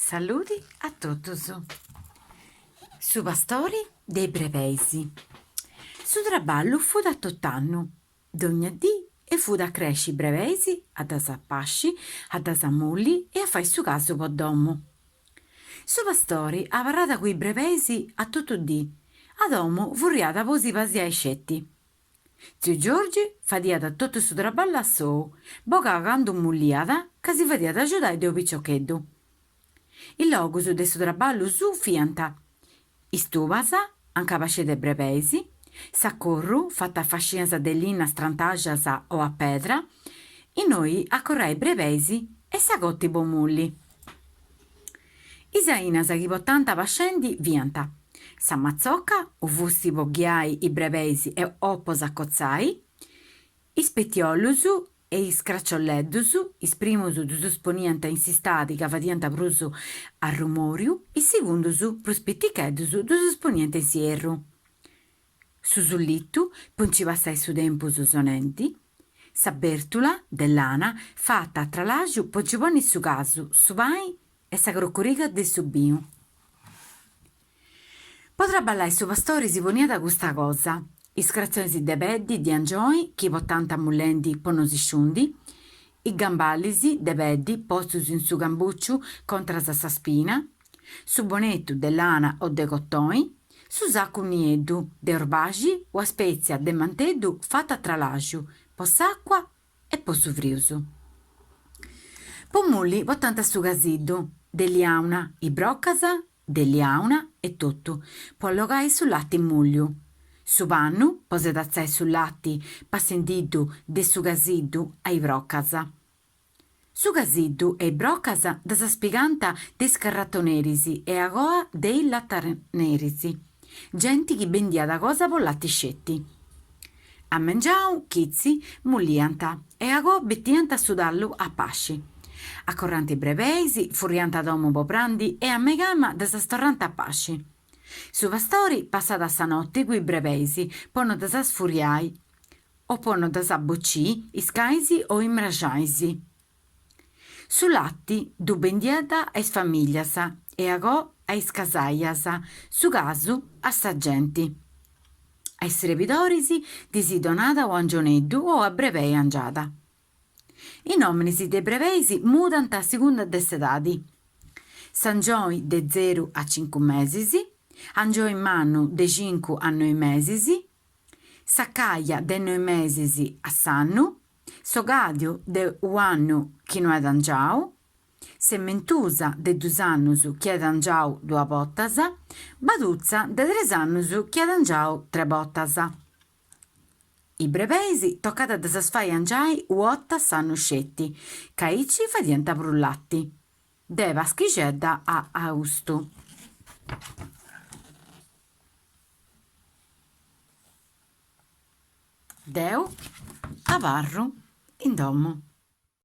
Saludi a totus. Su pastori de is brebeis. Su traballu fut a tot'annu, dogna dì e fut a cresci brebeis, a ddas pasci, a ddas mulli e a fai su casu po domu. Su pastori abarràt cun is brebeis a totu dì, a domu furriàt po si pasiai sceti. Tziu Giorgi fadiat totu su traballu a sou, bogau candu mulliat ca si fadiat agiudai de u' piciocheddu. Is logus de su traballu suu fiant, is tubas, anca pasciat is brebeis, s'acorru, fatu a fascinas de linna strantaxas o a pedra, innoi acorrai is brebeis e sa coti po mulli. Is ainas chi portànt pascendi fiant, sa matzoca, u fusti po ghiai is brebeis e o po s'acotzai, is petiolus e is craciolleddus, is primus ddus poniant in s'istadi ca fadiant prus arrumòriu, is segundus, prus piticheddus, ddus poniant in s'ierru. Su sullitu, po nci passai su tempus sonendi, sa bèrtula, de lana, fata a tralaxu po nci ponni su casu, su pani e sa crocoriga de su binu. Po traballai su pastori si poniat custa cosa, is cratzonis de peddi di angioni chi portànt mullendi po no si sciundi, is gambalis de peddi postus in su cambuciu contras a sa spina, su bonetu de lana o de cotoni, su sacu nieddu de orbaxi ua spètzia de manteddu fatu a tralaxu po s'àcua e po su frius. Po mulli portànt su casiddu de liàuna, is brocas de liàuna e totu po allogai su lati mùlliu, su pannu po sedatzai su lati passendiddu de su casiddu a is brocas. Su casiddu e is brocas ddas pigànt de is carratoneris e agoa de is lataneris, genti chi bendiat cosa po lati sceti. A mengianu, chitzi, mulliant e agoa betiant su tallu a pasci. Acorrànt is brebeis, furriànt a domu po prandi e a megama ddas torrànt a pasci. Su pastori passàt sa noti cun is brebeis po no ddas furriai o po no ddas bocì is cais o is mraxais. Su lati ddu bendiat a is familias e agoa a is casaias, su casu a sa genti. A is srebidoris ddis donàt u' angioneddu o ua brebei angiada. Is nòminis de brebeis mudant a segunda de s'edadi. S'angioni de zeru a cincu mesis, angioni mannu de cincu a noi mesis, Sa caja de noi mesis a s'annu, s'ogadiu de u'annu chi no at angiau, sementusa de dus annus chi at angiau duas bortas, badutza de tres annus chi at angiau tres bortas. Is brebeis tocat a ddas fai angiai u' 'orta s'annu sceti, ca aici fadiant prus lati. De Paschixedda a austu. Deu abarru in domu.